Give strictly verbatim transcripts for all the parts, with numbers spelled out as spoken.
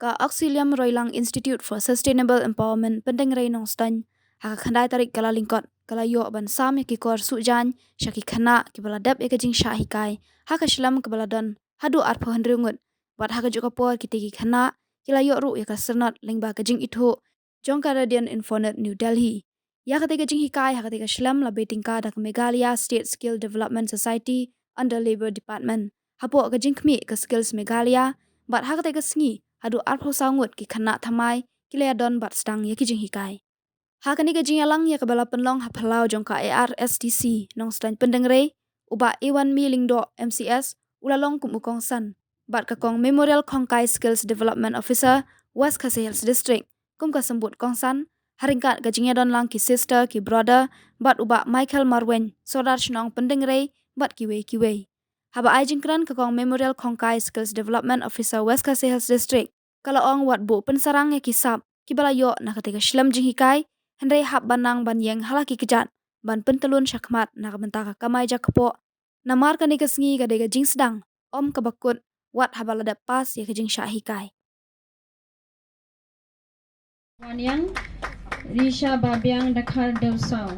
Ka Auxilium Roylang Institute for Sustainable Empowerment Pyndengrei Nongstoiñ, ha ka khyndai tarik Kyllalyngkot, ka la ïoh ban sam ïa ki kor suh jaiñ sha ki khynnah kiba la dep ïa ka jingshah hikai ha ka shlem kaba la don haduh arphew hynriew ngut, bad ha kajuh ka por kitei ki khynnah ki la ïoh ruh ïa ka syrnod lyngba ka jingithuh jong ka Radiant Infonet New Delhi. Ïa katei ka jinghikai ha katei ka shlem la bei tyngka da ka Meghalaya State Skill Development Society under Labour Department, hapoh ka jingkhmih ka Skills Meghalaya, bad ha katei ka sngi haduh arphew saw ngut ki khynnah thymmai ki la ïadon bad sdang ïa ki jinghikai. Ha kane ka jingïalang ïa kaba la pynlong ha phyllaw jong ka A R S D C Nongstoiñ Pyndengrei, u Bah Ewanmi Lyngdoh M C S u la long kum u kongsan, bad ka Kong Memorial Khongkai Skills Development Officer, West Khasi Hills District, kum ka symbud kongsan, ha ryngkat ka jingïadon lang ki sister ki brother, bad u Bah Michael Marwein, Sordar Shnong Pyndengrei, bad kiwei kiwei. Haba ai jingkren ka Kong Memorial Khongkai Skills Development Officer, West Khasi Hills District, ka la ong wat buh pynsarang ïa ki sap kiba la ïoh na katei ka shlem jinghikai, hynrei hap ban nang ban ïeng ha la ki kjat ban pyntyllun shakhmat na ka bynta ka kamai jakpoh. Namar kane ka sngi ka dei ka jingsdang, ym kaba kut, wat haba la dep pass ïa ka jingshah hikai. Waniang, Risha Babiang Dakhar Dewsaw.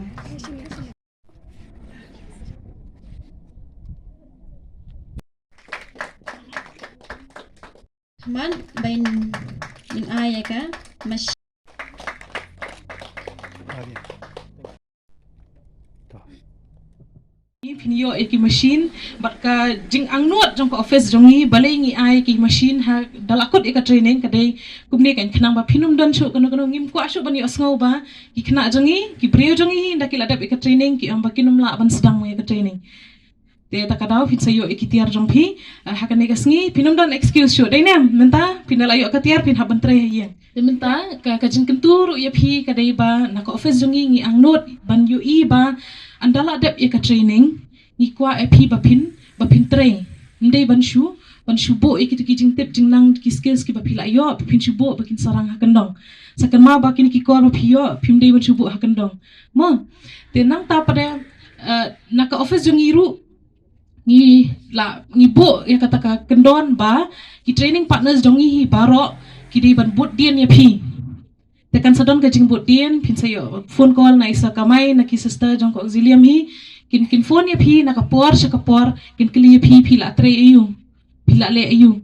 Khmat ban in ai ïa ka machine. Phin ïoh ïa ki machine, bad ka jingangnud jong ka office jong ngi, balei ngi ai ki machine ha, da la kut ïa ka training, ka dei kumne kan, khnang ba phin ym don shuh kano kano, ngim kwah shuh ban ïohsngew ba ki khynnah jong ngi, ki briew jong ngi, da ki la dep ïa ka training, ki ong ba kin ym lah ban sdang ïa ka training. Te ta ka daw phin sa ïoh ïa ki tiar jong phi, eh, ha kane ka sngi, phin ym don excuse shuh, dei ne em? Mynta phin da la ïoh ka tiar, phin hap ban trei ha ïing. Te mynta ka, ka jingkyntu ruh ïa phi ka dei ba na ka office jong ngi, ngi angnud ban ïohi ba ynda la dep ïa ka training, ngi kwah ïa phi ba phin, ba phin trei. Ym dei ban shu, ban shu buh ïa kito ki jingtip jingnang, ki skills kiba phi la ïoh, ba phin shu buh ba kin sarang ha kyndong. Sa kynmaw ba kine ki kor ba phi ïoh, phim dei ban shu buh ha kyndong. Mo, te nangta pat de, eh, na ka office jong ngi ruh, ngi la, ngi buh ïa kata ka kyndon ba ki training partners jong ngi hi baroh ki dei ban bud dien ïa phi. Te kan sa don ka jingbud dien, phin sa ïoh phone call na i sir kamai, na ki sister jong ka Auxilium hi, kin, kin phone ïa phi na ka por sha ka por, kin kylli ïa phi, phi la trei aïu, phi la leh aïu.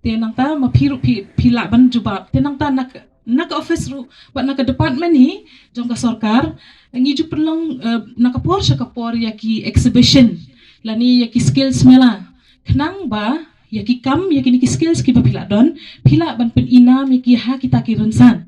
Te nangta ma phi ruh phi, phi lah ban jubab. Te nangta na ka, na ka office ruh, bad na ka department hi jong ka sorkar, ngi ju pynlong, eh, na ka por sha ka por ïa ki exhibition lane ïa ki skills mela, khnang ba ïa ki kam, ïa kine ki skills kiba phi lah don, phi lah ban pynïnam ïa ki ha kita ki rynsan.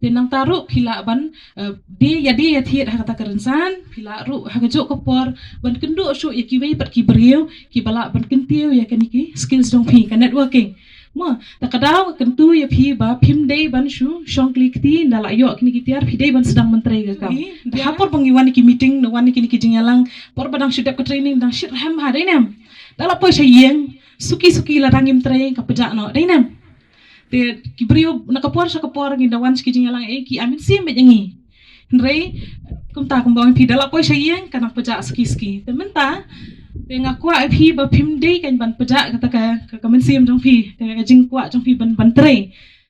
Te nangta ruh phi lah ban, eh, die ïa, die ïa thied ha kata ka rynsan, phi lah ruh ha kajuh ka por ban kynduh shuh ïa kiwei pat ki briew kiba lah ban kyntiew ïa kine ki skills jong phi, ka networking. Mo, ta ka daw kyntu ïa phi ba phim dei ban shu shong kli kti, ynda la ïoh kine ki tiar phi dei ban sdang ban trei ka kam. Te ha por ba ngi wan ïa ki meeting, ngi wan ïa kine ki jingïalang, por ba dang shu dep ka training dang shit rhem ha, dei ne em? Da la poi sha ïing, suki suki, lada ngim trei ka pjah noh, dei ne em? Te ki briew na ka por sha ka por ngi da wan sha ki jingïalang, eh, ki ai mynsiem beit ïa ngi. Hynrei kumta, kumba ong phi, da la poi sha ïing ka nang pjah suki suki. Te mynta te nga kwah ïa phi ba phim dei kan ban pjah kata ka, ka, ka mynsiem jong phi, ka, ka jingkwah jong phi ban, ban trei.